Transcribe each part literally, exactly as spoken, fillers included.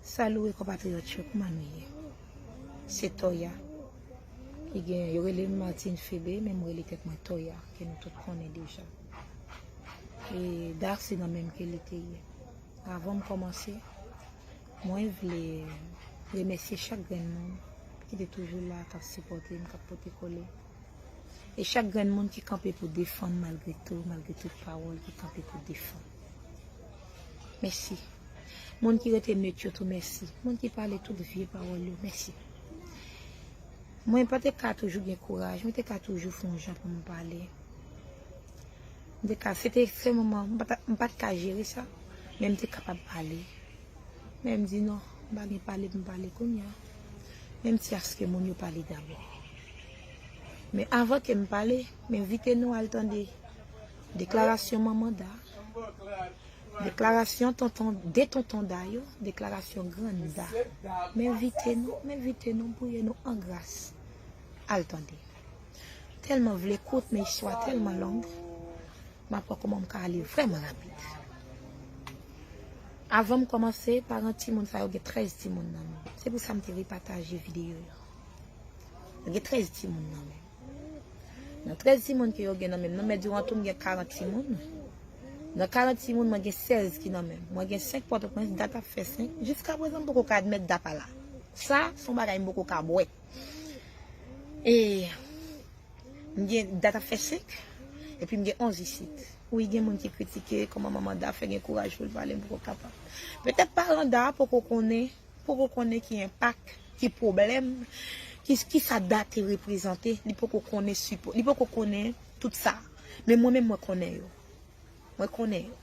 Salut konpatriyòt yo, kòman nou ye? Se Toya ki gen, yo rele m Martine Febe, men m rele tèt mwen Toya, ke nou tout konnen deja. E Da se nan menm ke li te ye. Avan m kòmanse, mwen vle remèsye chak grenn moun ki te toujou la, k ap sipòte m, k ap pote kole. E chak grenn moun ki kanpe pou defann malgre tou, malgre tout pawòl ki kanpe pou defann. Mèsi. Moun ki rete net yo tou, mèsi. Moun ki pale tout vye pawòl yo, mèsi. Mwen pa te ka toujou gen kouraj, mwen te ka toujou fè yon jan pou m pale. M te ka, se te ekstrèmman, m pa ta, m pa t ka jere sa, men m te kapab pale. Men m di non, m pa gen pale pou m pale kounye a. Men m ti aske moun yo pale dabò. Men avan ke m pale, m envite nou al tande deklarasyon manman Da, deklarasyon tonton, de tonton Da yo, deklarasyon grann Da. M envite nou, m envite nou, m priye nou an gras. Al tande. Tèlman vle kout, men istwa tèlman long. M ap wè kòman m ka ale vrèman rapid. Avan m kòmanse, paran timoun sa yo gen trèz timoun nan men. Se pou sa m te repataje videyo yo. Yo gen trèz timoun nan men. Nan trèz timoun ke yo gen nan men m nan, men diwan tou m gen karant timoun. Nan karant timoun, mwen gen sèz ki nan men m. Mwen gen senk Pòtoprens, dat ap fè senk. Jiskaprezan, m poko ka admèt Da pa la. Sa, se yon bagay m poko ka bwè. E m gen dat ap fè senk, epi m gen onz isit. Wi, gen moun ki kritike kòman manman Da fè gen kouraj pou l pale, m poko kapab. Petèt paran Da poko konnen, poko konnen ki enpak, ki pwoblèm, ki, ki sa Da te reprezante, li poko konnen sipò, li poko konnen tout sa. Men mwen menm mwen konnen yo. Mwen konnen yo.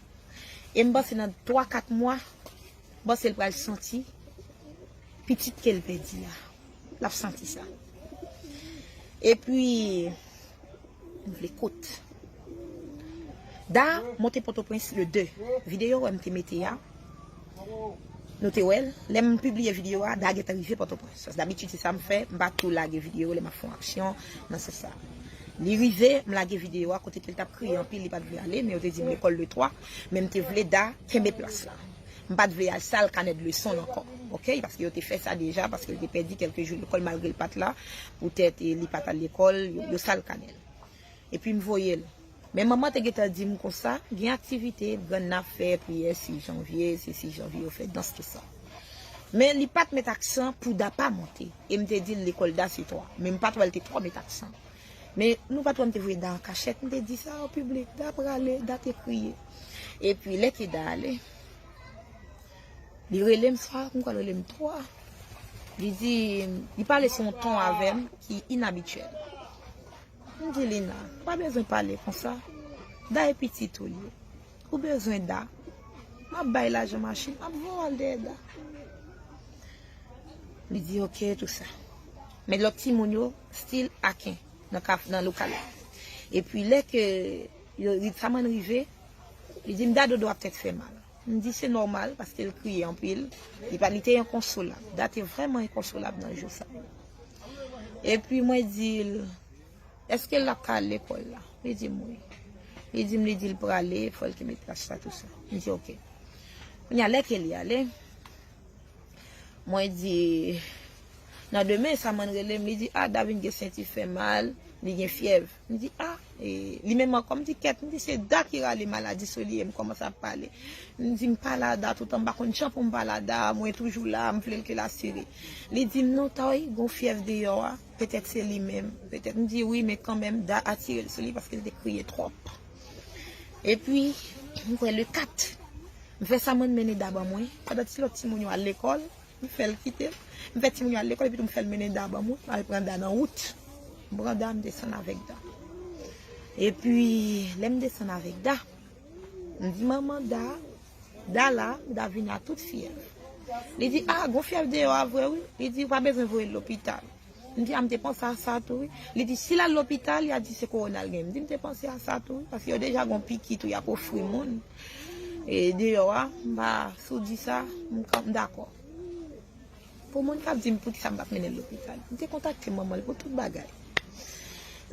E m panse nan twa, kat mwa, m panse l pral santi pitit ke l pèdi a. L ap santi sa. Epi, m vle kout. Da monte Pòtoprens le de. Videyo wè m te mete a. Nou te wè l. Lè m pibliye videyo a, Da gentan rive Pòtoprens. Paske dabitid se sa m fè, m pa tou lage videyo lè m ap fè yon aksyon nan sans sa. Li rive, m lage videyo a kote ke l t ap kriye anpil, li pa t vle ale, men yo te di m lekòl le twa, men m te vle Da kenbe plas la. M pa t vle al sal kanè de leson l ankò, oke? Paske yo te fè sa deja, paske l te pèdi kèlke jou lekòl malgre l pa t la, poutèt, e, li pa t al lekòl, yo, yo sal kanè l. Epi m voye l. Men manman te gentan di m konsa, gen aktivite, grann nan ap fè priyè sis janvye, se sis janvye, yo fè dans, tout sa. Men li pa t met aksan pou Da pa monte. E m te di l lekòl Da se twa. Men m pa t wè l te twò met aksan. Men nou pa t wè m te voye Da an kachèt, m te di sa an piblik, Da prale, Da te kriye. Epi lè ke Da ale, li rele m swa, m kwè l rele m twa. Li di, li pale sou yon ton avè m ki inabityèl. M di Lina, pa bezwen pale konsa. Da e pitit ou li ye. Ou bezwen Da. M ap bay lajan machin, m ap voye w al dèyè Da. Li di oke, tou sa. Men lòt timoun yo still aken nan kaf, nan lokal la. Epi lè ke yo, Ritsaman rive, li di m Da dodo ap tèt fè mal. M di se nòmal, paske l kriye anpil. Li pa, li te enkonsolab. Da te vrèman enkonsolab nan jou sa. Epi mwen di l, èske l ap ka al lekòl la? Li di m wi. Li di m, li di l prale, fò l kenbe plas la, tou sa. M di oke. Kounye a, lè ke li ale, mwen di, nan demen, Samann rele m, li di, a, Da vin gen senti fè mal, li gen fyèv. M di, a, e, li menm ankò, m di, kèt, m di, se Da ki rale maladi sou li, e m kòmanse ap pale. M di, m pale a Da toutan, m pa konn jan pou m pale a Da, mwen toujou la, m vle l ke l asire. Li di m, non, Toy, gon fyèv deyò a, petèt se li menm, petèt. M di, wi, men kanmenm, Da atire l sou li paske l te kriye twòp. Epi, m kwè le kat, m fè Samann mennen Da ban mwen, pandan ti lòt timoun yo al lekòl, m fè l kite m. M fè timoun yo al lekòl, epi tou m fè l mennen Da ban mwen, m al pran Da nan wout. M pran Da, m desann avèk Da. Epi, lè m desann avèk Da, m di manman Da, Da la, Da vin a tout fyèv. Li di, a, gon fyèv deyò a vre wi. Li di, ou pa bezwen voye l lopital. M di, a, m te panse a sa tou wi. Li di, si l al lopital, y a di se kowona l gen. M di, m te panse a sa tou wi, paske yo deja gon piki tou y ap ofri moun. E deyò a, m pa, si w di sa, m ka, m dakò. Pou moun k ap di m poukisa m pa t mennen l lopital, m te kontakte manman l pou tout bagay.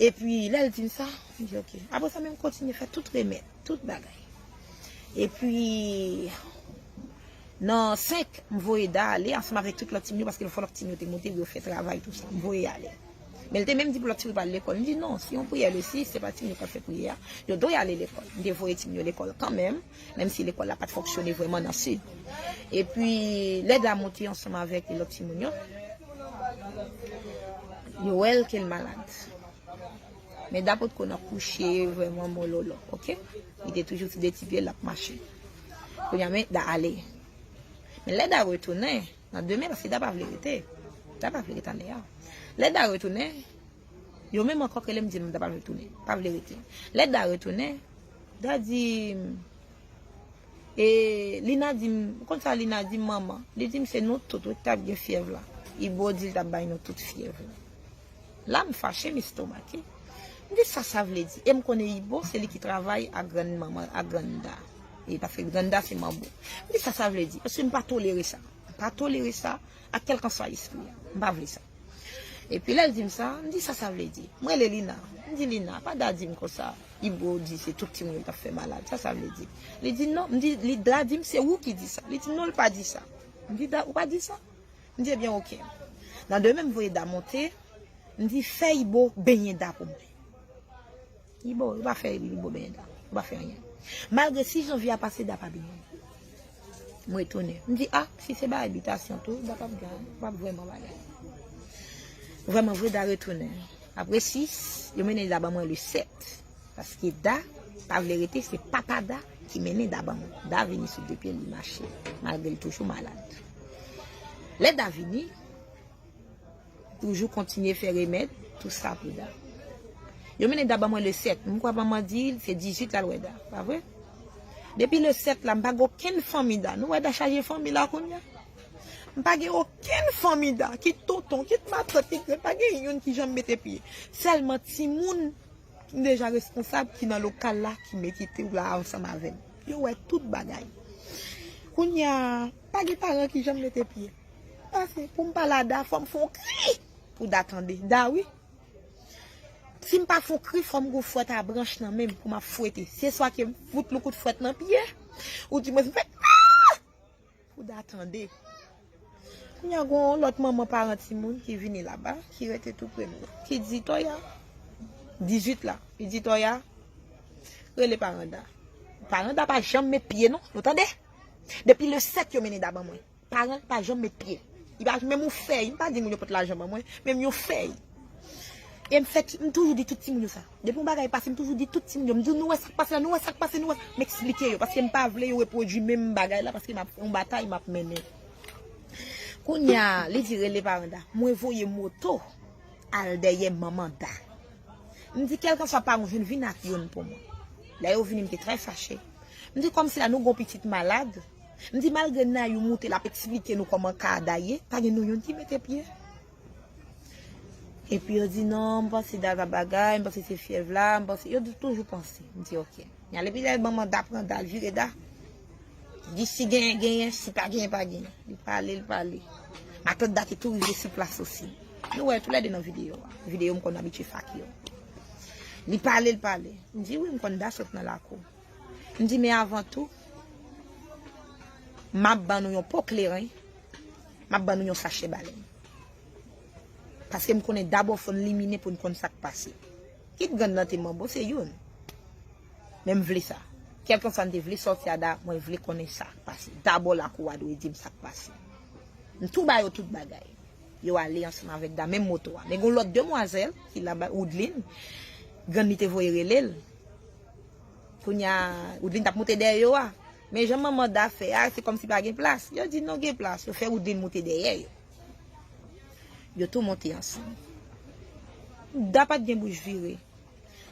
Epi, lè l di m sa, m di, oke. Apre sa, men m kontinye fè tout remèd, tout bagay. Epi, Nan senk, m voye Da ale ansanm avèk tout lòt timoun yo, paske fò lòt timoun yo te monte pou yo fè travay, tou sa. M voye ale. Men l te menm di pou lòt timoun yo pa al lekòl. M di non, si yon priyè le sis, se pa timoun yo k ap fè priyè a. Yo dwe ale lekòl. M te voye timoun yo lekòl kanmenm, menm si lekòl la pa t fonksyone vrèman nan sid. Epi, lè Da monte ansanm avèk lòt timoun yo, yo wè l ke l malad. Men Da potko nan kouche vrèman mololo, oke? Li te toujou sou de ti pye l ap mache. Kounye a, men Da ale. Men lè Da retounen, nan demen, paske Da pa vle rete. Da pa vle rete ane a. Lè Da retounen, yo menm ankò k rele m di m Da pa vle tounen, pa vle rete. Lè Da retounen, Da di m, e Lina di m, ou konn sa Lina di m, manman? Li di m se nou tout wi k t ap gen fyèv la. Ibo di l t ap bay nou tout fyèv la. La m fache, m estomake. M di sa sa vle di. E m konnen Ibo se li ki travay ak grann manman, ak grann Da. E paske grann Da se manbo. M di sa sa vle di. Paske m pa tolere sa. M pa tolere sa ak kèlkanswa espri a. M pa vle sa. Epi lè l di m sa, m di sa sa vle di. M rele Lina. M di Lina, pa Da di m konsa. Ibo di se tout timoun yo k ap fè malad. Sa sa vle di. Li di non. M di, li Da di m se ou ki di sa. Li di non, l pa di sa. M di Da, ou pa di sa? M di ebyen oke. Nan demen m voye Da monte, m di fè Ibo benyen Da pou mwen. Ibo, yo pa fè Ibo benyen Da. Yo pa fè anyen. Malgre sis janvye a pase, Da pa benyen. M retounen. M di a, si se bagay bitasyon tou, Da p ap gen, p ap vrèman bagay. Vrèman vre, Da retounen. Apre sis, yo mennen Da ban mwen le sèt. Paske Da pa vle rete, se papa Da ki mennen Da ban mwen. Da vini sou de pye l, li mache, malgre l toujou malad. Lè Da vini, toujou kontinye fè remèd, tou sa pou Da. Yo mennen Da ban mwen le sèt. M kwè manman di se dizuit l al wè Da, pa vre? Depi le sèt la, m pa gen okenn fanmi Da. Nou wè Da chaje fanmi la kounye a? M pa gen okenn fanmi Da, kit tonton, kit matant, kit grann, pa gen youn ki janm mete pye. Sèlman timoun ki deja responsab, ki nan lokal la, ki mete tè w la ansanm avè m. Yo wè tout bagay. Kounye a, pa gen paran ki janm mete pye. Pase, pou m pale a Da, fò m fè yon kri pou Da tande. Da, wi. Si m pa fè yon kri, fò m gen yon fwèt a branch nan men m pou m ap fwete. Se swa ke m fout l yon kout fwèt nan pye, ou di mwens m fè, ah! Pou Da tande. Kounye a, gen yon lòt manman paran timoun ki vini laba, ki rete tou pre m nan, ki di Toya, dizuit la, li di Toya, rele paran Da. Paran Da pa janm met pye non, nou tande? Depi le sèt yo mennen Da ban mwen. Paran l pa janm met pye. Li pa menm yon fèy, m pa di moun yo pot lajan ban mwen, menm yon fèy. E m fè, m toujou di tout timoun yo sa. Depi yon bagay pase, m toujou di tout timoun yo. M di nou wè sa k pase la, nou wè sa k pase, nou wè. M eksplike yo, paske m pa vle yo repwodui menm bagay la, paske m ap fè yon batay, m ap mennen. Kounye a, li di rele paran Da. Mwen voye moto al dèyè manman Da. M di kèlkanswa paran w jwenn, vin ak youn pou mwen. Lè yo vini, m te trè fache. M di kòmsi la nou gon pitit malad. M di malgre Nayou moute, l ap eksplike nou kòman ka a Da ye, pa gen nou youn ki mete pye. Epi yo di non, m panse Da t ap bagay, m panse se fyèv la, m panse, yo di toujou panse. M di oke. Kounye a, epi lè manman Da pran Da, l vire Da. Li di si genyen, genyen, si pa genyen, pa genyen. Li pale, li pale. Matant Da te tou rive sou plas osi. Nou wè toulède nan videyo a. Videyo m konn abitye fake yo. Li pale, li pale. M di wi, m konn Da sot nan lakou. M di men avan tou, m ap ban nou yon po kleren, m ap ban nou yon sachè balen. Paske m konnen Da bò fò n limine pou n konn sa k pase. Kit grann nan te manbo, se youn. Men m vle sa. Kèlkanswa n te vle sòti a Da, mwen vle konnen sa k pase. Da bò lakou a dwe di m sa k pase. M tou ba yo tout bagay. Yo ale ansanm avèk Da, menm moto a. Men gen yon lòt demwazèl ki laba, Woodline, grann li te voye rele l. Kounye a, Woodline t ap moute dèyè yo a. Men jan manman Da fè a, se kòmsi pa gen plas. Yo di non, gen plas. Yo fè Woodline moute dèyè yo. Yo tou monte ansanm. Da pa t gen bouch vire.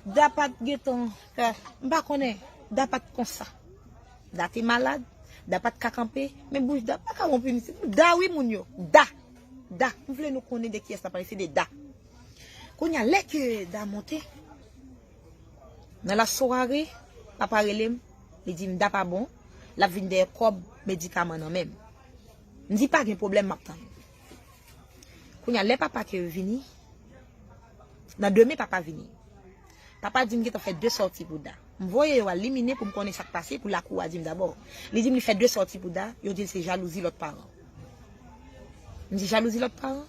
Da pa t gentan, eh, m pa konnen. Da pa t konsa. Da te malad. Da pa t ka kanpe. Men bouch Da pa ka wonp isit. Da wi moun yo. Da. Da. M vle nou konnen de kiyès n ap pale. Se de Da. Kounye a, lè ke Da monte, nan lasware, papa rele m, li di m Da pa bon, l ap vin dèyè kòb medikaman nan men m. M di pa gen pwoblèm, m ap tann. Kounye a, lè papa ke vini, nan demen papa vini. Papa di m gentan fè de sòti pou Da. M voye yo al Limine pou m konnen sa k pase, pou lakou a di m dabò. Li di m li fè de sòti pou Da, yo di l se jalouzi lòt paran. M di jalouzi lòt paran?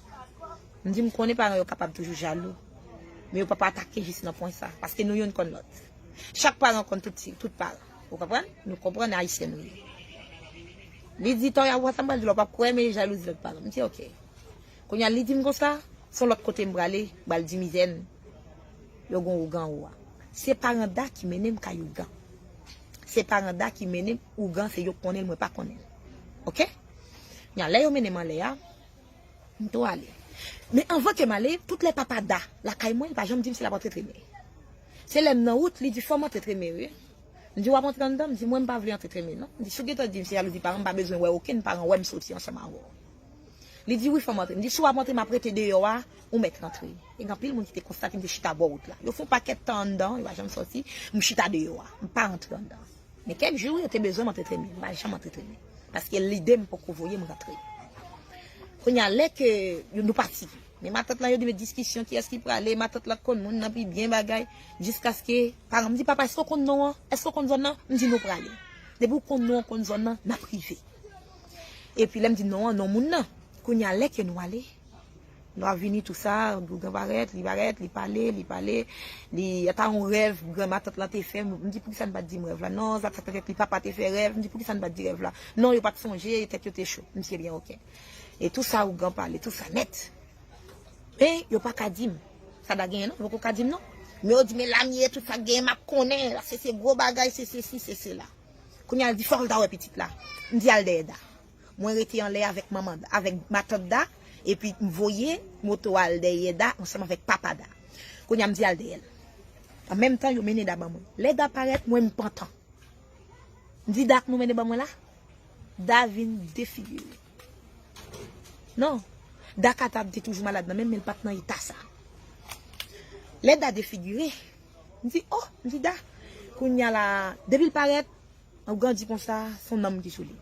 M di m konnen paran yo kapab toujou jalou. Men yo pa pa atake jis nan pwen sa, paske nou youn konn lòt. Chak paran konn tout ti, tout paran. Ou konprann? Nou konprann ayisyen nou ye. Li di, Toya, w sa m pral di w la, w p ap kwè, men jalouzi lòt paran. M di, oke. Kounye a, li di m konsa, se yon lòt kote m prale, m pral di mizè n, yo gon ougan ou a. Se paran Da ki mennen m kay ougan. Se paran Da ki mennen m ougan, se yo k konnen l, mwen pa konnen l. Oke? Kounye a, lè yo mennen m anlè a, m tou ale. Men anvan ke m ale, tout lè papa Da lakay mwen, li pa janm di m si l ap antre tremen. Se lè m nan wout, li di, fò m antre tremen, wi. M di, w ap antre anndan? M di, mwen, m pa vle antre tremen, non. M di, si w gentan di m se jalouzi paran, m pa bezwen wè okenn paran wè m soti ansanm avè w. Li di, wi, fò m antre. M di, si w ap antre, m ap rete deyò a, ou mèt rantre. E gen anpil moun ki te konstate m te chita bò wout la. Yo fè yon pakèt tan anndan, yo pa janm sòti, m chita deyò a. M pa rantre anndan. Men kèk jou, yo te bezwen m antre tremen. M pa janm antre tremen. Paske lide m poko voye m rantre. Kounye a, lè ke yo, nou pati. Men matant lan, yo di, men diskisyon, kiyès ki prale, matant lan konn moun nan pi byen bagay, jiskaske paran m di, papa, èske w konn non an? Èske w konn zòn nan? M di, nou prale. Depi w konn non an, konn zòn nan, n ap rive. Epi lè m di non an, non moun nan. Kounye a, lè ke nou ale, lwa vini, tou sa, ougan parèt, li parèt, li pale, li pale, li ata yon rèv granmatant lan te fè, m di, poukisa n pa t di m rèv la? Non, sa, sa, sa, li papa te fè rèv, m di, poukisa n pa t di rèv la? Non, yo pa t sonje, tèt yo te cho. M di, ebyen, oke. E tou sa, ougan pale, tou sa nèt. Men, yo pa ka di m. Sa Da genyen, non, yo poko ka di m, non. Men yo di, men Lamye, tout sa k genyen, m ap konnen, paske se gwo bagay, se sesi, se sela. Kounye a, l di, fò l ta wè pitit la. M di, al dèyè Da. Mwen rete anlè avèk manman, avèk matant Da, epi m voye moto a al dèyè Da ansanm avèk papa Da. Kounye a m di al dèyè l. An menm tan, yo mennen Da ban mwen. Lè Da parèt, mwen m pantan. M di Da k nou mennen ban mwen la. Da vin defigire. Non. Da ka ta te toujou malad nan men m, men l pa t nan eta sa. Lè Da defigire, m di, oh, m di Da. Kounye a la, depi l parèt, Ougan di konsa, se yon nanm ki sou li.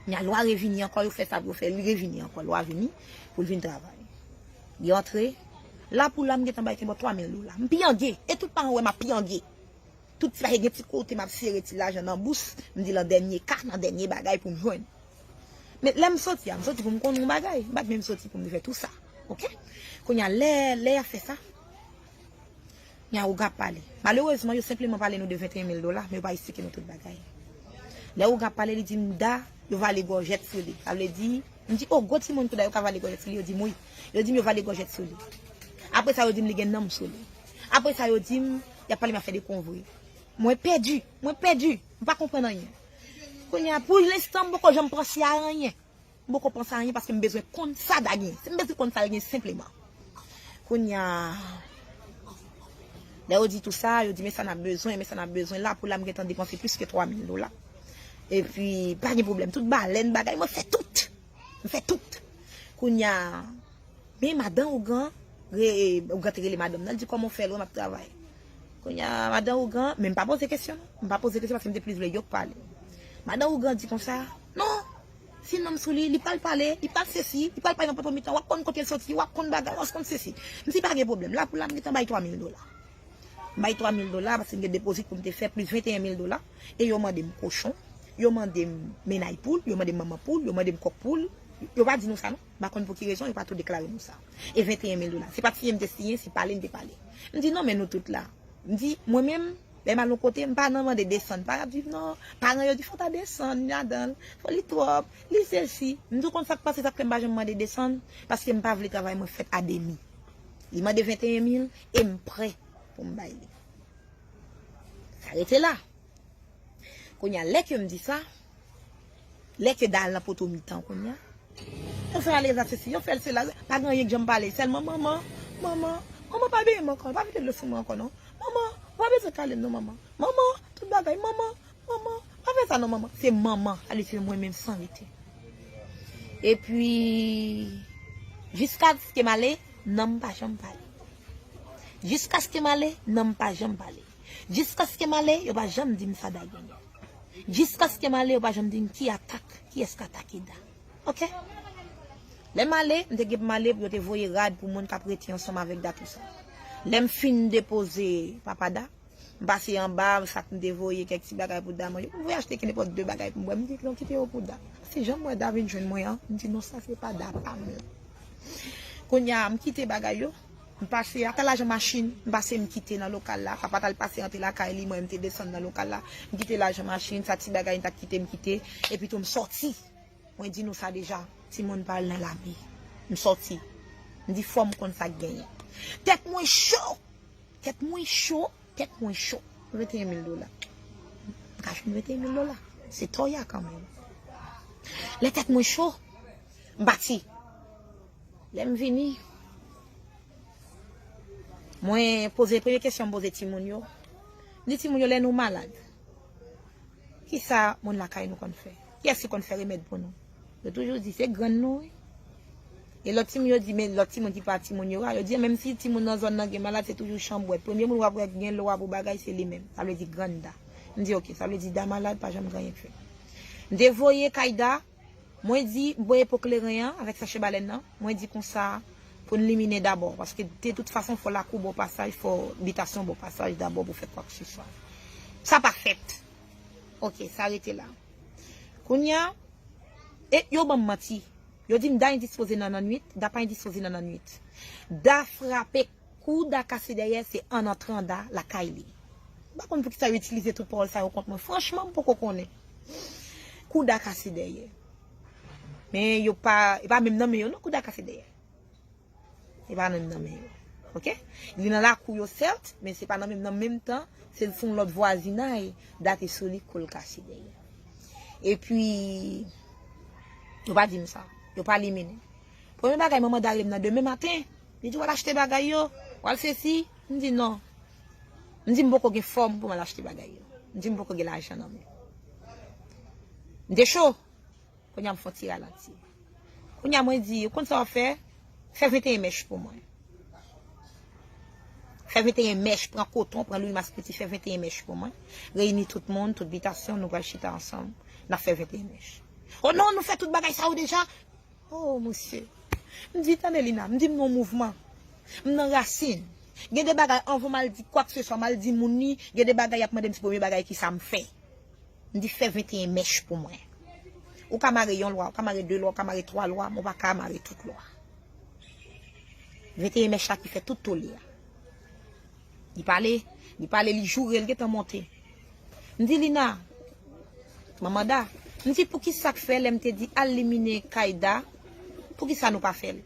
Nya lwa revini ankò, yo fè sa pou yo fè, li revini ankò, lwa vini pou l vin travay. Li antre, la pou la, m gentan bay kenbò twa mil dola. M pyangé, e tout paran wè m ap pyangé. Tout ti bagay, gen ti kote m ap sere ti lajan nan bous, m di lan dènye ka, nan dènye bagay pou m jwenn. Men lè m soti a, m soti pou m konn yon bagay, m pa t menm soti pou m te fè tou sa. Oke? Kounye a, lè, lè y ap fè sa, Nya Ougan ap pale. Malerezman, yo senpleman pale nou de venteyen mil dola, men yo pa esplike nou tout bagay. Lè Ougan ap pale, li di m Da, yo vale gòjèt sou li. Sa vle di, m di, oh, gwo timoun tou Da, yo ka vale gòjèt sou li, yo di m wi. Yo di m yo vale gòjèt sou li. Apre sa, yo di m li gen nanm sou li. Apre sa, yo di m, y ap pale m afè de konvre. Mwen pèdi, mwen pèdi, m pa konprann anyen. Kounye a, pou lenstan, m poko janm panse a anyen. M poko panse a anyen paske m bezwen konn sa Da gen. Si m bezwen konn sa l gen senpleman. Kounye a, lè yo di tou sa, yo di, men sa n ap bezwen, men sa n ap bezwen. La pou la, m gentan depanse plis ke twa mil dola. Epi, pa gen pwoblèm. Tout balèn, bagay, mwen fè tout. M fè tout. Kounye a, men madan Ougan, re, Ougan te rele madanm nan, l di, kòman w fè l wè m ap travay? Kounye a, madan Ougan, men m pa poze kesyon, non. M pa poze kesyon paske m te plis vle yo k pale. Madan Ougan di konsa, non, si nanm sou li, li pral pale, li pral sesi, li pral pale nan poto mitan, w ap konn kote l soti, w ap konn bagay, w ap konn sesi. M di pa gen pwoblèm, la pou la, m gentan bay twa mil dola. M bay twa mil dola paske m gen depozit pou m te fè, plis venteyen mil dola, e yo mande m kochon, yo mande m mennay poul, yo mande m manman poul, yo mande m kòk poul. Yo pa di nou sa non. M pa konn pou ki rezon yo pa tou deklare nou sa. E venteyen mil dola. Se pa t siyen m te siyen, se pale m te pale. M di non, men nou tout la. M di, mwen menm, lè m al yon kote, m pa nan mande desann. Pa ap di non, paran yo di fò w ta desann ladan l, fò li twòp, li sesi. M di w konn sa k pase, sa k fè m pa janm mande desann, paske m pa vle travay mwen fèt a demi. Li mande venteyen mil e m prè pou m bay li. Sa rete la. Kounye a, lè ke m di sa, lè ke Da al nan poto mitan kounye a, yo fè alèz a sesi, yo fè l sela, pa gen anyen k janm pale, sèlman manman, manman, manman pa benyen m ankò, pa vide dlo sou mwen ankò non. Manman, ou pa bezwen kale m non manman. Manman, tout bagay, manman, manman, pa fè sa non manman. Se manman, ale se mwen menm san rete. Epi, jiskaske m ale, nanm pa janm pale. Jiskaske m ale, nanm pa janm pale. Jiskaske m ale, yo pa janm di m sa Da genyen. Jiskaske m ale, yo pa janm di m ki atak, kiyès k atake Da. Oke? Lè m ale, m te gen pou m ale pou yo te voye rad pou moun k ap rete ansanm avèk Da tou sa. Lè m fin depoze papa Da, M pase anba, sa k m te voye, kèk ti bagay pou Da manje. M voye achte ki nenpòt de bagay pou m bwè. M di, "Non, kite yo pou Da." Se jan m wè Da vin jwenn mwen an, m di, "Non, sa se pa Da pa m lan." Kounye a, m kite bagay yo. M pase, ata lajan machin, m pase m kite nan lokal la. Papa t al pase antre lakay li, mwen m te desann nan lokal la. M kite lajan machin, sa ti bagay m t ap kite, m kite. Epi tou m sòti. Mwen di nou sa deja, timoun pa al nan lame. M sòti. M di fò m konn sa k genyen. Tèt mwen cho! Tèt mwen cho! Tèt mwen cho. Venteyen mil dola. M ka jwenn venteyen mil dola. Se toya kanmenm. Lè tèt mwen cho, m pati. Lè m vini, mwen poze, premye kesyon m poze timoun yo. M di timoun yo, lè nou malad, kisa moun lakay nou konn fè? Kiyès ki konn fè remèd pou nou? Yo toujou di, se grann nou, wi. E lòt timoun yo di, men lòt timoun ki pa timoun yo a, yo di, menm si timoun nan zòn nan gen malad, se toujou chanbwèt. Premye moun w ap wè gen lwa pou bagay, se li menm. Sa vle di grann Da. M di, "Oke, sa vle di Da malad, pa janm gen anyen k fè." M te voye kay Da, mwen di, m voye po kleren an avèk sachè balèn nan, mwen di konsa, pou n liminen dabò, paske de tout fason, fò lakou bò pasaj, fò bitasyon bò pasaj dabò pou fè kwakseswa. Sa pa fèt. Oke, sa rete la. Kounye a, e yo ban m manti. Yo di m Da endispoze nan lannwit, Da pa endispoze nan lannwit. Da frape, kou Da kase dèyè, se an antran Da lakay li. M pa konn poukisa yo itilize tout pawòl sa yo kont mwen. Franchman, m poko konnen. Kou Da kase dèyè. Men yo pa, e pa menm nan men yo non, kou Da kase dèyè. E pa nan menm nan men yo. Oke? Li nan lakou yo, sèt, men se pa nan menm, nan menm tan, se sou yon lòt vwazinay, Da te sou li, kou l kase dèyè. Epi, yo pa di m sa. Yo pa liminen. Premye bagay, manman Da rele m nan demen maten. Li di, "W al achte bagay yo, w al sesi." M di, "Non." M di, "M poko gen fòm pou m al achte bagay yo." M di, "M poko gen lajan nan men." M te cho. Kounye a m fè yon ti ralanti. Kounye a mwen di, "Ou konn sa w ap fè? Fè venteyen mèch pou mwen. Fè venteyen mèch, pran koton, pran lwil maspiti, fè venteyen mèch pou mwen. Reyini tout moun, tout bitasyon, nou pral chita ansanm, n ap fè venteyen mèch." "O non, nou fè tout bagay sa yo deja." O, mesye. M di, "Tande, Lina," m di, "M nan mouvman. M nan rasin. Gen de bagay, anvan m al di kwakseswa, m al di moun li, gen de bagay y ap mande m se premye bagay ki sa m fè." M di, "Fè venteyen mèch pou mwen. Ou ka mare yon lwa, ou ka mare de lwa, ou ka mare twa lwa, men ou pa ka mare tout lwa. Venteyen mèch la ki fè tout tole a." Li pale, li pale, li joure, li gentan monte. M di, "Lina, manman Da," m di, "Poukisa k fè lè m te di al liminen kay Da, poukisa nou pa fè l?"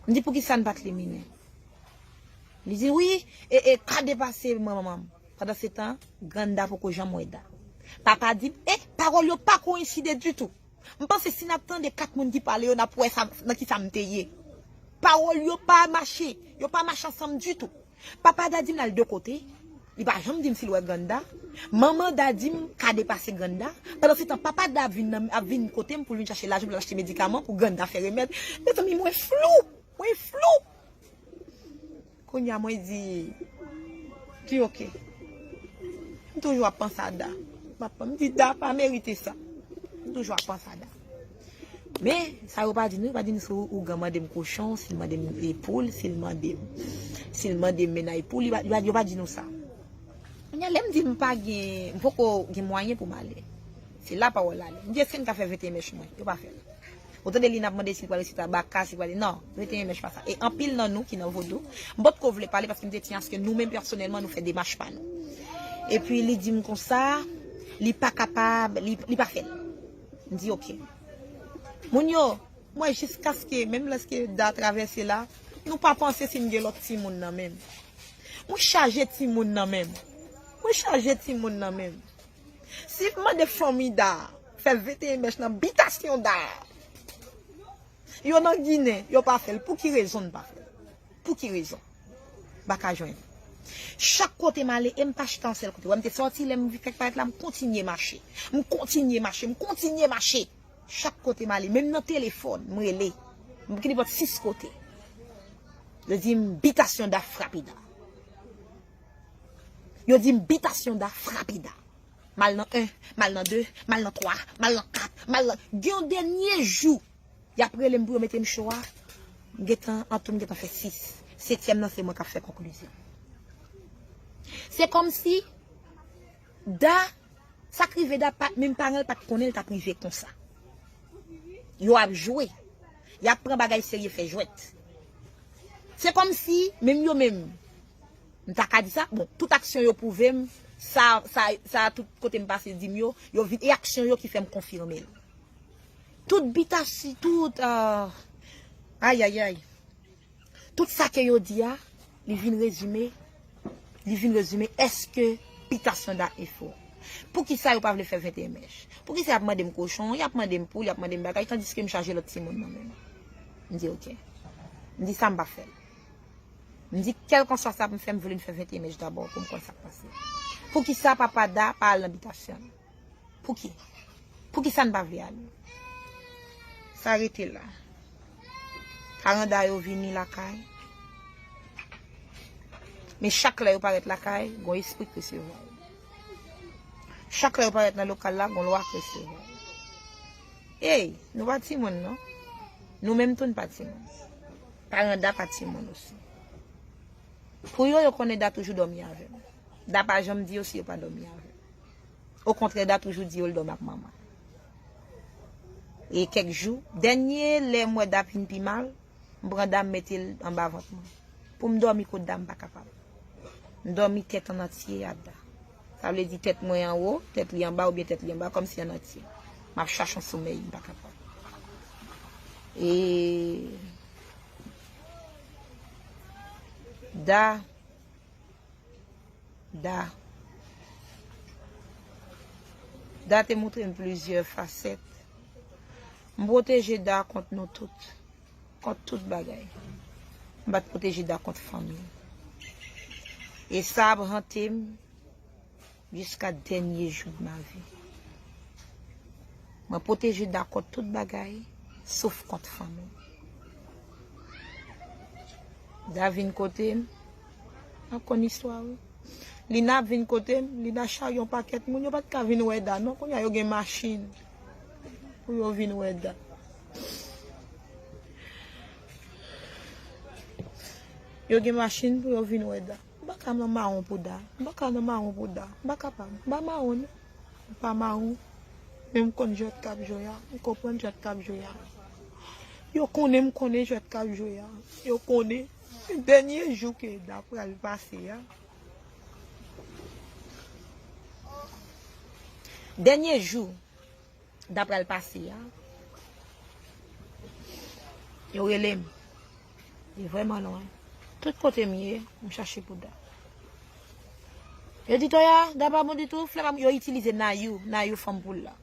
M di, "Poukisa n pa t liminen?" Li di, "Wi, e, e, ka depase manman m." Pandan se tan, grann Da poko janm wè Da. Papa di m, e, pawòl yo pa koyenside ditou. M panse si n ap tande kat moun ki pale yo, n ap wè sa, nan ki sa m te ye. Pawòl yo pa mache, yo pa mache ansanm ditou. Papa Da di m l al de kote, li pa janm di m si l wè grann Da. Manman Da di m ka depase grann Da. Pandan se tan, papa Da ap vin nan, ap vin kote m pou l vin chache lajan pou l achte medikaman pou grann Da fè remèd. Mezanmi, mwen flou, mwen flou. Kounye a mwen di, di oke. M toujou ap panse a Da. M ap, m di Da pa merite sa. M toujou ap panse a Da. Men, sa yo pa di nou, yo pa di nou si ougan mande m kochon, si l mande m poul, si l mande m, si l mande m mennaj poul, yo pa, yo pa, yo pa di nou sa. Kounye a lè m di m pa gen, m poko gen mwayen pou m ale. Se la pawòl la ale. M di, èske n ka fè venteyen mèch mwen? Yo pa fè l. Ou tande li n ap mande si l pral resite a baka, si l pral, non, venteyen mèch pa sa. E anpil nan nou ki nan vodou, m potko vle pale paske m te di aske nou menm pèsonèlman nou fè demach pa nou. Epi li di m konsa, li pa kapab, li, li pa fè l. M di oke. Moun yo, mwen jiskaske, menm lèske Da travèse la, nou pa panse si m gen lòt timoun nan men m. Mwen chaje timoun nan men m. Mwen chaje timoun nan men m. Si m mande fanmi Da fè venteyen mèch nan bitasyon Da, yo nan Ginen, yo pa fè l. Pou ki rezon n pa fè l? Pou ki rezon? M pa ka jwenn. Chak kote m ale, e m pa chita yon sèl kote. Wè m te sòti, lè m vin fèk parèt la, m kontinye mache. M kontinye mache, m kontinye mache. Chak kote m ale, menm nan telefòn, m rele. M gen nenpòt sis kote. Yo di m bitasyon Da frape Da. Yo di m bitasyon Da frape Da. M al nan en, m al nan de, m al nan twa, m al nan kat, m al nan, gen yon dènye jou, y ap rele m pou yo mete m cho a. M gentan, an tou m gentan fè sis. Setyèm nan se mwen k ap fè konklizyon. Se kòmsi Da, sa k rive Da, pa, menm paran l pa t konnen l t ap rive konsa. Yo ap jwe. Y ap pran bagay serye fè jwèt. Se kòmsi, menm yo menm, m ta ka di sa, bon, tout aksyon yo pwouve m, sa, sa, sa tout kote m pase di m yo, yo vin, e aksyon yo ki fè m konfime l. Tout bitasi, tout, ah, ayayay. Tout sa ke yo di a, li vin rezime, li vin rezime èske bitasyon Da e fò. Poukisa yo pa vle fè venteyen mèch? Poukisa y ap mande m kochon, y ap mande m poul, y ap mande m bagay, tandiske m chaje lòt timoun nan men m? M di oke. M di sa m pa fè l. M di kèlkanswa sa pou m fè, m vle n fè venteyen mèch dabò pou m konn sa k pase. Poukisa papa Da pa al nan bitasyon l? Pouki? Poukisa n pa vle ale? Sa rete la. Paran Da yo vini lakay. Men chak lè yo parèt lakay, gon espri k resevwa yo. Chak lè yo parèt nan lokal la, gon lwa k resevwa yo. Ey, nou pa timoun non. Nou menm tou n pa timoun. Paran Da pa timoun osi. Pou yo, yo konnen Da toujou dòmi avè m. Da pa janm di yo si yo pa dòmi avè m. Okontrè, Da toujou di yo l dòmi ak manman. E kèk jou, dènye lè m wè Da vin pi mal, m pran Da m mete l anba vant mwen. Pou m dòmi kot Da m pa kapab. M dòmi tèt an antye a Da. Sa vle di tèt mwen anwo, tèt li anba oubyen tèt li anba, kòmsi an antye. M ap chache yon somèy, m pa kapab. E Da Da. Da te montre m plizyè fasèt. M pwoteje Da kont nou tout. Kont tout bagay. M pa t pwoteje Da kont fanmi l. E sa ap hante m jiska dènye jou de ma vie. Mwen pwoteje Da kont tout bagay, sof kont fanmi. Da vin kote m, m ap konn istwa wi. Lina ap vin kote m, Lina charye yon pakèt moun, yo pa t ka vin wè Da non, kounye a yo gen machin pou yo vin wè Da. Yo gen machin pou yo vin wè Da. M pa ka nan mawon pou Da. M pa ka nan mawon pou Da. M pa kapab. M pa mawon non. M pa mawon. Men m konn jwèt k ap jwe a. M konprann jwèt k ap jwe a. Yo konnen m konnen jwèt k ap jwe a. Yo konnen. Dènye jou ke Da pral pase a. Dènye jou. Da pral pase a. Yo rele m. Li vrèman lwen. Tout kote m ye, m chache pou Da. Yo di Toya, Da pa bon ditou, flè pa bon, yo itilize Nayou, Nayou fanm poul la.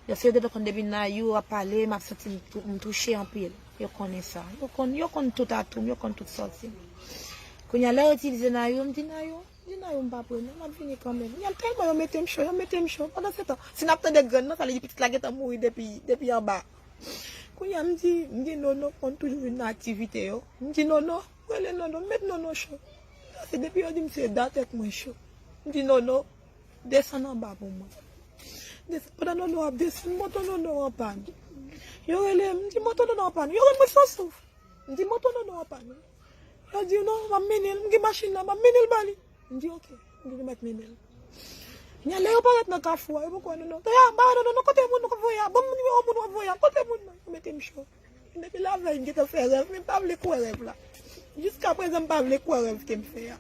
Yo se yo gentan konn depi Nayou ap pale, m ap santi m tou- m touche anpil. Yo konnen sa. Yo konn, yo konn tout atou m, yo konn tout sòti m. Kounye a, lè yo itilize Nayou, m di Nayou, Di Nayou m pa pre non, m ap vini kanmenm. Y al tèlman yo mete m cho, yo mete m cho. Pandan se tan, si n ap tande grenn nan, sa vle di pitit la gentan mouri depi, depi anba. Kounye a m di, m di Nono konn toujou vin nan aktivite yo. M di Nono, rele Nono, m met Nono cho. Se depi yo di m se Da tèt mwen cho. M di Nono, desann anba pou mwen. Desann, pandan Nono ap desann, moto Nono an pàn. Yo rele m, m di moto Nono an pàn. Yo rann mwen san souf. M di moto Nono an pàn. Yo di non, m ap mennen l, m gen machin nan, m ap mennen l ba li. M di oke, m di nou mèt mennen l. Kounye a lè yo parèt nan kafou a, yo poko wè Nono. Toya, m pa wè Nono non, kote moun w ap voye a? Ban m nimewo moun w ap voye a, kote moun nan? Yo mete m cho. Depi lavèy m gentan fè rèv, men m pa vle kwè rèv la. Jiska prezan m pa vle kwè rèv ke m fè a.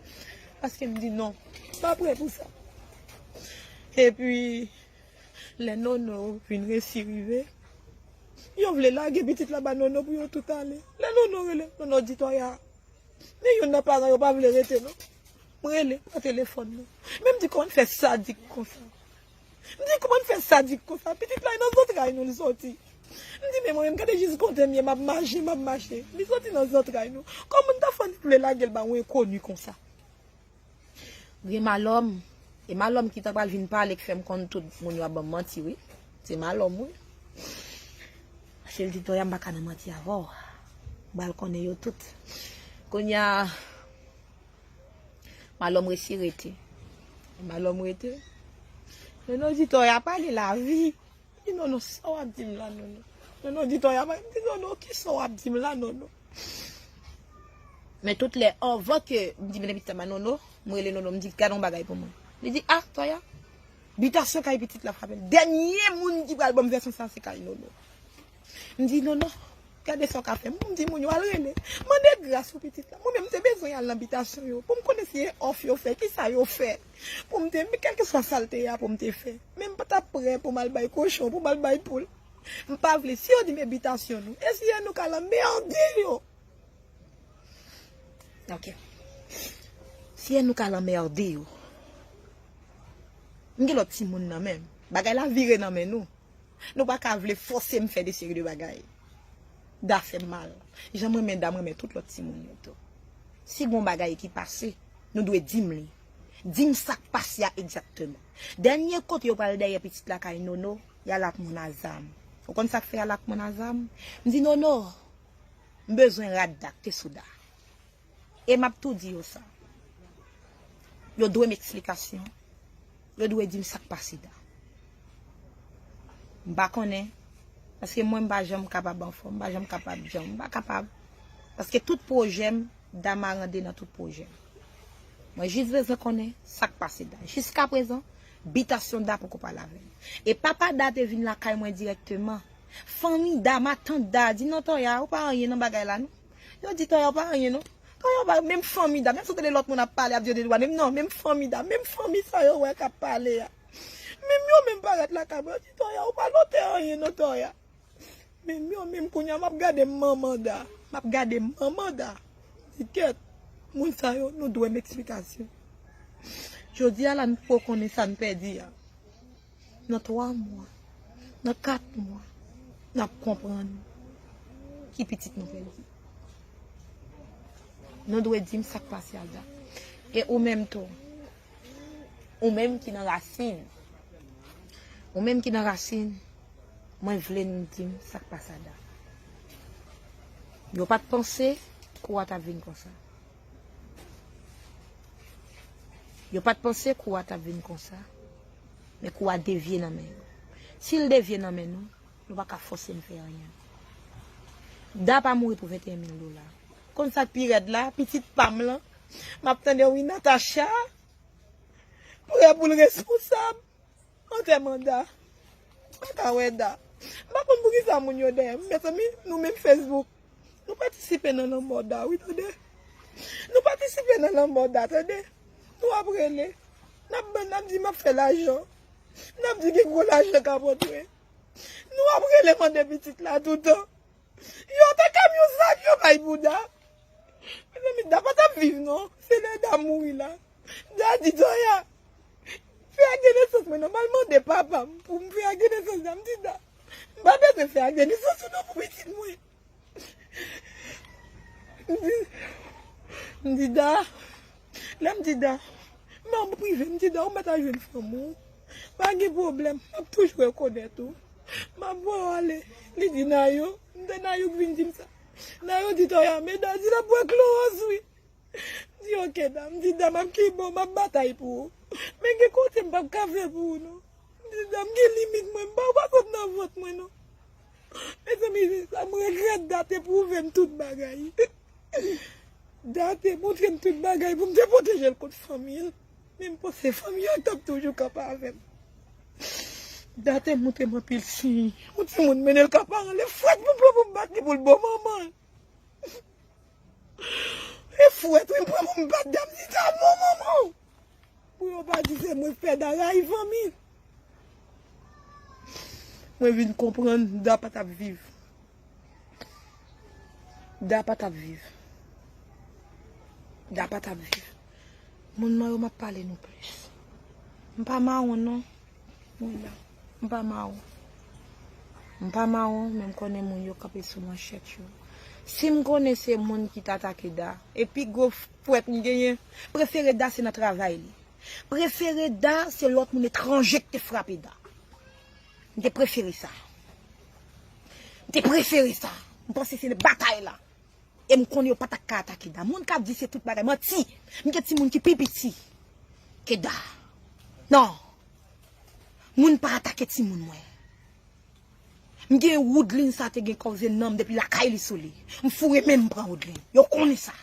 Paske m di non, m pa prè pou sa. Epi, lè Nono vin resi rive, yo vle lage pitit la ba Nono pou yo tout ale. Lè Nono rele, Nono di Toya, men youn nan paran yo pa vle rete non. M rele, pa telefòn non. Men m di kòman n fè sadik konsa. M di kòman n fè sadik konsa. Pitit la e nan zantray nou l soti. M di men mwen menm gade jis kote m ye, m ap mache, m ap mache. Li soti nan zantray nou. Kòman n ta fè n vle lage l ba yon enkoni konsa? Gen malòm. E malòm ki ta pral vin pale k fè m konn tout moun yo ap ban m manti wi. Se malòm wi. Paske l di Toya m pa ka nan manti avè w. M pral konnen yo tout. Kounye a, malòm resi rete. Malòm rete. Nono di Toya pale lavi. Di Nono, sa w ap di m la Nono? Nono di Toya, m di Nono, kisa w ap di m la Nono? Men tout lè, anvan ke m di mennen pitit la ba Nono, M rele Nono, m di, "Gade yon bagay pou mwen." Li di, "Ah, Toya, bitasyon kay pitit la frape l." Dènye moun ki pral ban m vèsyon sa, se kay Nono. M di, "Nono, gade sa w ka fè." M di moun yo, "Al rele. Mande gras pou pitit la." Mwen menm, m te bezwen al nan bitasyon yo pou m konnen si e òf yo fè, ki sa yo fè. Pou m te, men kèlkeswa sa l te ye a, pou m te fè. Men m pa t ap prè pou m al bay kochon, pou m al bay poul. M pa vle. Si yo di m e bitasyon nou, e si e nou k al anmède yo? Ok. Si e nou k al anmède yo, m gen lòt timoun nan men m. Bagay la vire nan men nou. Nou pa ka vle fòse m fè de seri de bagay. Da fè m mal. Jan m renmen Da, m renmen tout lòt timoun yo tou. Si gon bagay ki pase, nou dwe di m li. Di m sa k pase a egzakteman. Dènye kote yo pral dèyè pitit la kay Nono, y al ak moun a zam. Ou konn sa k fè y al ak moun a zam? M di, "Nono, m bezwen rad Da k te sou Da." E m ap tou di yo sa. Yo dwe m eksplikasyon. Yo dwe di m sa k pase Da. M pa konnen. Paske mwen, m pa janm kapab anfòm. M pa janm kapab janm. M pa kapab. Paske tout pwojè m, Da marande nan tout pwojè m. Mwen jis bezwen konnen sa k pase Da. Jiskaprezan, bitasyon Da poko pale avè m. E papa Da te vin lakay mwen dirèkteman. Fanmi Da, matant Da, di, "Non, Toya, ou pa anyen nan bagay la, non." Yo di, "Toya, ou pa anyen, non." Toya, ou pa, menm fanmi Da, menm si w tande lòt moun ap pale, ap di yo de dwa, menm non, menm fanmi Da, menm fanmi sa yo wè k ap pale a. Menm yo menm parèt lakay mwen, yo di, "Toya, ou pa note anyen, non, Toya." Menm yo menm kounye a, m ap gade manman Da, m ap gade manman Da. Di, "Kèt, moun sa yo, nou dwe m eksplikasyon." Jodi a la, n poko konnen sa n pèdi a. Nan twa mwa, nan kat mwa, n ap konprann ki pitit nou pèdi. Nou dwe di m sa k pase ak Da. E ou menm tou, ou menm ki nan rasin, ou menm ki nan rasin, mwen vle n di m sa k pase ak Da. Yo pa t panse kou a t ap vin konsa. Yo pa t panse kou a t ap vin konsa. Men kou a devye nan men yo. Si l devye nan men nou, nou pa ka fòse m fè anyen. Da pa mouri pou venteyen mil dola. Konn sa k pi rèd la, pitit pa m lan, m ap tande wi Natacha prè pou l responsab antèman Da. M pa ka wè Da. M pa konn poukisa moun yo dèyè m. Mezanmi, nou menm Facebook, nou patisipe nan lanmò Da, wi, tande. Nou patisipe nan lanmò Da, tande. Nou ap rele. N ap, n ap di m ap fè lajan. N ap di gen gwo lajan k ap rantre. Nou ap rele mande pitit la toutan. Yo te kamyon zam yo bay pou Da. Mezanmi, Da pa t ap viv, non. Se lè Da mouri la. Da di Toya, "Fè ak de nesans mwen, non, m al mande papa m pou m fè ak de nesans Da." M di Da, "M pa bezwen fè ak de nesans ou, non, pou pitit mwen." M di, m di Da, lè m di Da, m an prive, m di Da, "Ou mèt al jwenn fanm ou. Pa gen pwoblèm, m ap toujou rekonèt ou. M ap voye w ale." Li di Nayo, m te Nayo k vin di m sa. Nayo di Toya, "Men Da di l ap bwè klowòz, wi." M di, "Ok, Da." M di, "Da, m ap ki bon, m ap batay pou ou. Men gen kote m p ap ka fè pou ou, non." M di, "Da, m gen limit mwen, m pa, ou pa sot nan vant mwen, non." Mezanmi, sa m regrèt, Da te pwouve m tout bagay. Da te montre m tout bagay pou m te pwoteje l kont fanmi l. Men m panse fanmi an t ap toujou kanpe avè m. Da te montre m anpil siy. Yon timoun mennen l ka paran l, e fwèt pou m pran pou m bat li pou l bon manman l. E fwèt, wi, m pran pou m bat Da, m di Da bon manman w. Pou yo pa di se mwen k fè Da rayi fanmi l. Mwen vin konprann Da pa t ap viv. Da pa t ap viv. Da pa t ap viv. Moun mwen yo, m ap pale nou plis. M pa mawon, non. Wi, la. M pa mawon. M pa mawon, men m konnen moun yo kanpe sou manchèt yo. Si m konnen se moun ki t atake Da, e pi gwo fwèt m genyen, prefere Da se nan travay li. Prefere Da se lòt moun etranje ki te frape Da. M te prefere sa. M te prefere sa. M panse se batay la. E m konnen yo pa t ap ka atake Da. Moun k ap di se tout bagay, manti. M gen timoun ki pi piti ke Da. Non. Moun pa atake timoun mwen. M gen Woodline, sa te gen koze nanm depi lakay li sou li. M foure men m pran Woodline. Yo konnen sa.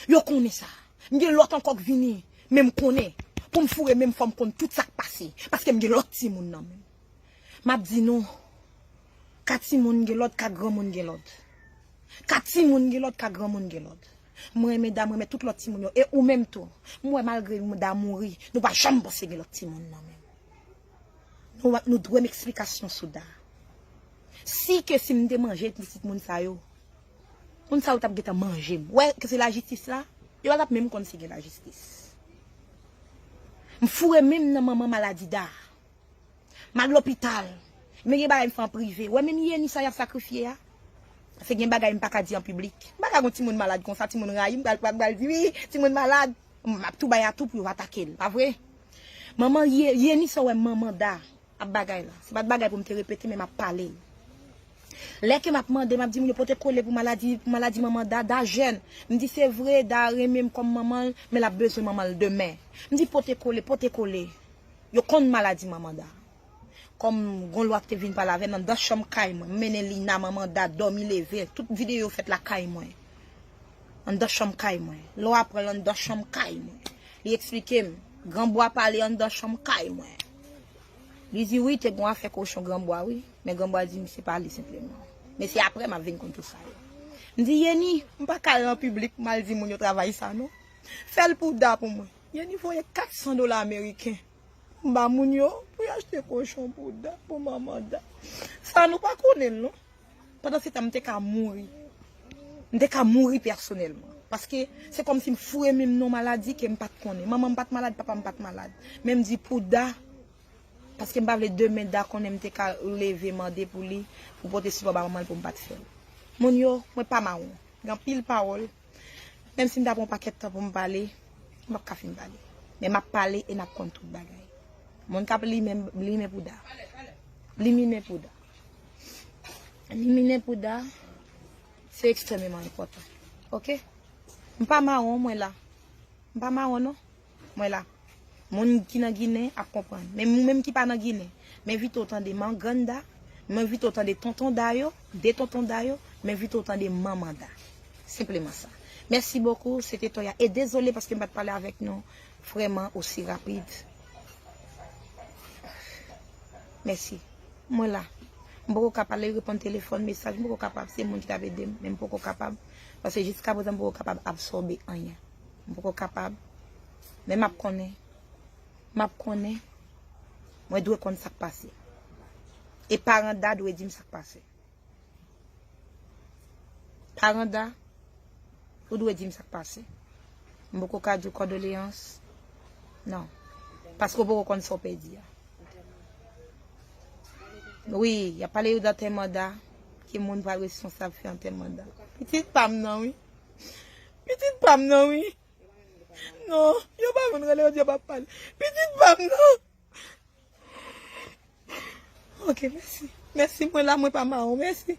Yo konnen sa. M gen lòt ankò k vini, men m konnen. Pou m foure men m fò m konn tout sa k pase, paske m gen lòt timoun nan men m. M ap di nou, ka timoun gen lòd, ka granmoun gen lòd. Ka timoun gen lòd, ka granmoun gen lòd. Mwen renmen Da, mwen renmen tout lòt timoun yo. E ou menm tou. M wè malgre Da mouri, nou pa janm panse gen lòt timoun nan men m. Nou, nou dwe m eksplikasyon sou Da. Si ke si m te manje pitit moun sa yo, moun sa yo t ap gentan manje m. Wè, ke se lajistis la, yo pa t ap menm konn si gen lajistis. M foure men m nan manman maladi Da. M al lopital. Men gen bagay m fè an prive. Wè menm Yeni sa y ap sakrifye a. Se gen bagay m pa ka di an piblik. M pa ka gon timoun malad konsa, timoun rayi m, pral pral pral di wi, timoun malad. M ap tou bay atou pou yo atake l, pa vre? Manman Ye- Yeni sa w wè manman Da ap bagay la. Se pa t bagay pou m te repete, men m ap pale l. Lè ke m ap mande, m ap di moun yo pote kole pou maladi, pou maladi manman Da, Da jèn. M di se vre, Da renmen m kòm manman l, men l ap bezwen manman l demen. M di pote kole, pote kole. Yo konn maladi manman Da. Kòm gon lwa ki te vin pale avè m anndan chanm kay mwen, m mennen Lina, manman Da, dòmi leve, tout videyo fèt lakay mwen. Anndan chanm kay mwen. Lè w aprann anndan chanm kay mwen. Li eksplike m, Granbwa pale anndan chanm kay mwen. Li di wi, te gon afè kochon Granbwa wi, men Granbwa di misye pale senpleman. Men se apre m ap vin konn tout sa yo. M di Yeni, m pa ka al nan piblik m al di moun yo travay sa non. Fè l pou Da pou mwen. Yeni voye kat san dola ameriken. M ba moun yo pou y achte kochon pou Da, pou manman Da. Sa nou pa konnen l non. Pandan se tan m te ka mouri. M te ka mouri pèsonèlman. Paske se kòmsi m foure men m nan maladi ke m pa t konnen. Manman m pa t malad, papa m pa t malad. Men m di pou Da, paske m pa vle demen Da konnen m te ka leve mande pou li, pou pote sipò ba manman l pou m pa t fè l. Moun yo, mwen pa mawon. Gen anpil pawòl. Menm si m ta pran yon pakèt tan pou m pale, m p ap ka fin pale. Men m ap pale e n ap konn tout bagay. Moun k ap limen, limen pou Da. Liminen pou Da. Liminen pou Da, se ekstrèmeman enpòtan. Oke? M pa mawon, mwen la. M pa mawon, non. Mwen la. Moun ki nan Ginen ap konprann. Men moun menm ki pa nan Ginen, m envite w tande Mangrann Da, m envite w tande Tonton Da yo, de Tonton Da yo, m envite w tande Manman Da. Senpleman sa. Mèsi bokou, se te Toya. E dezole paske m pa t pale avèk nou vrèman osi rapid. Mèsi. Mwen la. M poko ka pale, reponn telefòn, mesaj, m poko kapab. Se moun ki t ap ede m, men m poko kapab. Paske jiska prezan, m poko kapab absòbe anyen. M poko kapab. Men m ap konnen. M ap konnen. Mwen dwe konn sa k pase. E paran Da dwe di m sa k pase. Paran Da, ou dwe di m sa k pase. M poko ka di w kondoleyans. Non. Paske w poko konn sa w pèdi a. Wi, y ap pale yo d antèman Da, ki moun pral responsab fè antèman Da. Pitit pa m nan, wi. Pitit pa m nan, wi. Non, yo pa vin rele yo di yo p ap pale. Pitit pa m nan. Ok, mèsi. Mèsi, mwen la, mwen pa mawon. Mèsi.